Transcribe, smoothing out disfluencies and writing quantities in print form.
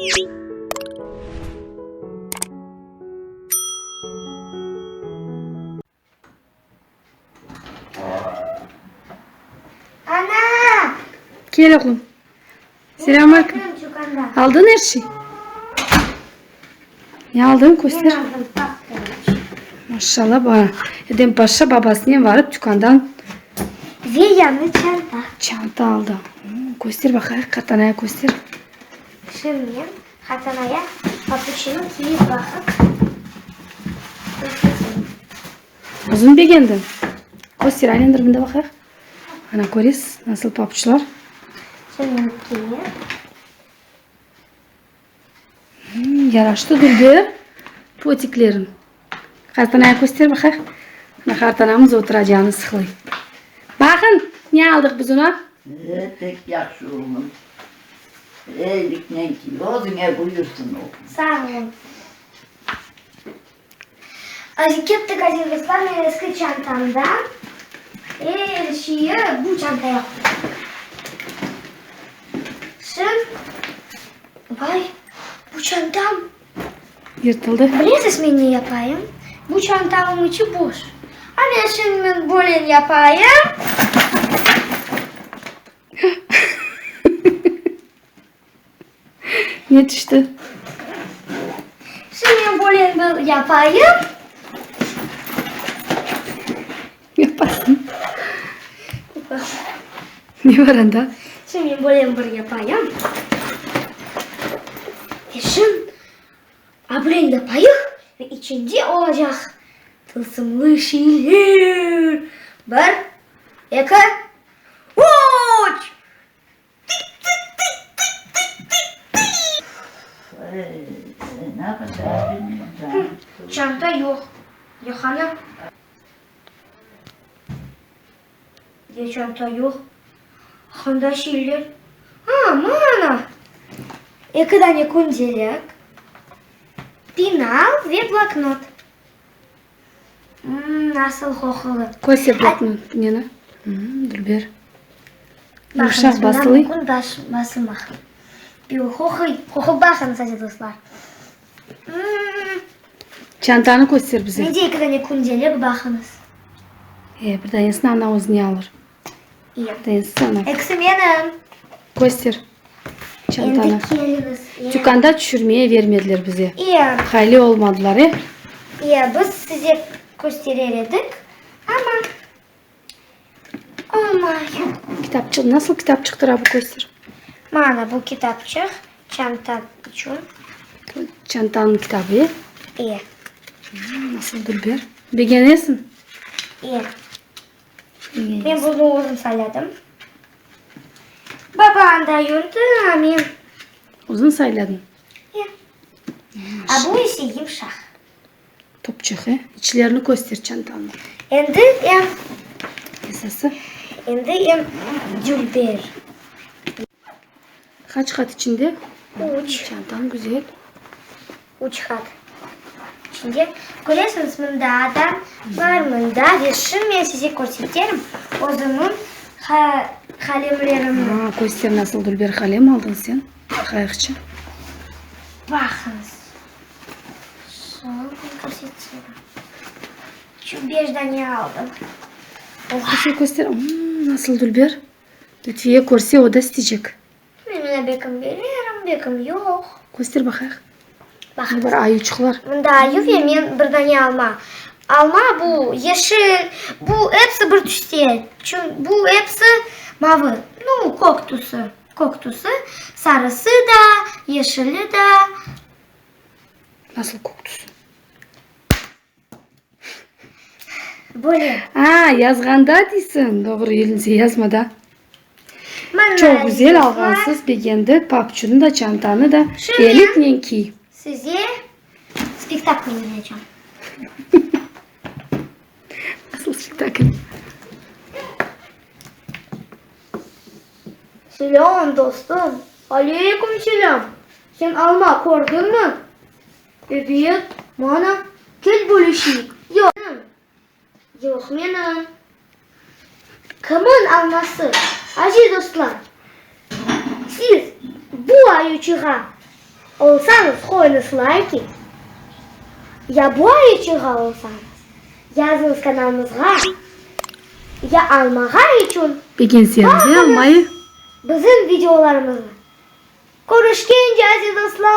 Ana! Kel oğlum. Selâm aleyküm. Aldın er şey? Ne aldın köster. Maşallah bana. Edem Paşa babasınen varıp tükândan Ve yañı çanta. Çanta aldı. Köster baqayıq, qartanaya köster. Şimdi men qartanaya papuçını kiyip baqıp köstereyim. Özüñ begendiñ? Köster, aylandır mında baqayıq. Ana, köresiz, nasıl papuçlar. Şimdi men kiyip. Yaraştı dülber potikleriñ. Qartanaya köster baqayıq. Ana, qartanamız otura, canı sıqılay. Baqın, ne aldıq biz oña. E, pek yahşı oğlum. Eyiliknen kiy, özüñe buyursın oğlum. Sağ olun. Kettik, aziz dostlar, men eski çantamdan er şeyi bu çantaya qoydım. Şimdi, vay, bu çantam Yırtıldı. Bilesiz, men ne yapayım? Bu çantamnıñ içi boş. A men şimdi men böyle yapayım. Ne tüşti? Şimdi men böyle bir yapayım. Yaparsın. Ne var anda? Şimdi men böyle bir yapayım. Ve şimdi ablen yapayıq ve içinde olacaq tılsımlı şeyler. Bir, eki, üç! Çanta yoq. Yoq, ana. Ya çanta yoq. Qanda şeyler? A, mana! Eki dane kündelik, penal ve bloknot. Nasıl qoqulı. Köster bloknot neni? Dülber. Yumşaq basılıy. Mümkün basılmaq. Qoquy, qoqup baqıñız, aziz dostlar. Çantanı köster bize. Mende eki dane kündelik, baqıñız. E, bir danesini ana özüne alır. İyi. Bir danesi sana. Ekisi menim. Köster çantanı. Endi keliñiz. Tükânda tüşürmeye vermediler bize. İyi. Hayli olmadılar, e? İyi, biz size kösterer edik, amma olmay. Kitapçıq, nasıl kitapçıqtır, a bu köster. Mana bu kitapçıq, çanta içün. Çantanıñ kitabı, e? İyi. Nasıl dülber. Begenesiñ? İyi. Men bunı özüm sayladım. Baba anda yürdi, a men. Özüñ sayladıñ? İyi. A bu ise yımşaq. Topçıq, e? İçlerini köster çantanıñ. Endi em. Esası. Endi em dülber. Qaç qat içinde? Üç. Çantañ güzel. Üç qat içinde. Köresiñiz, mında da bar, mında ve şimdi men size körseterim özümniñ qalemlerimni. A, köster, nasıl dülber qalem aldıñ sen, baqayıqçı. Baqıñız. Soñ körseterim. Şu beş dane aldım. Köster, köster. Nasıl dülber. Lütfiye körse, o da isteycek. Men oña bekim bererim, bekim yoq. Köster baqayıq. Baq. Ne bar, ayuçıqlar. Mında ayuv ve men bir dane alma. Alma bu yeşil, bu episi bir tüste. Çün bu episi mavı, nu, kök tüsü, kök tüsü. Sarısı da, yeşili da. Nasıl kök tüsü? Böyle. A, yazğanda deysiñ. Doğru, elinse yazmada. Mana Çoq güzel alğansız, begendik, papçunı da, çantanı da. Şimdi Eliknen kiy. Size spektakl oynaycam. Nasıl spektakl? Selâm, dostum. Aleyküm selâm. Sen alma kördiñmi? Ebet, mana, kel bölüşeyik. Yoq, yoq menim. Kimniñ alması, aziz dostlar? Siz bu ayuçığa. Olsañız, qoyuñız layki. Ya bu ayıçığa olsañız, yazıñız kanalımızğa. Ya almağa içün Begenseñiz, baqıñız almayı. bizim videolarımıznı. Körüşkence, aziz dostlar!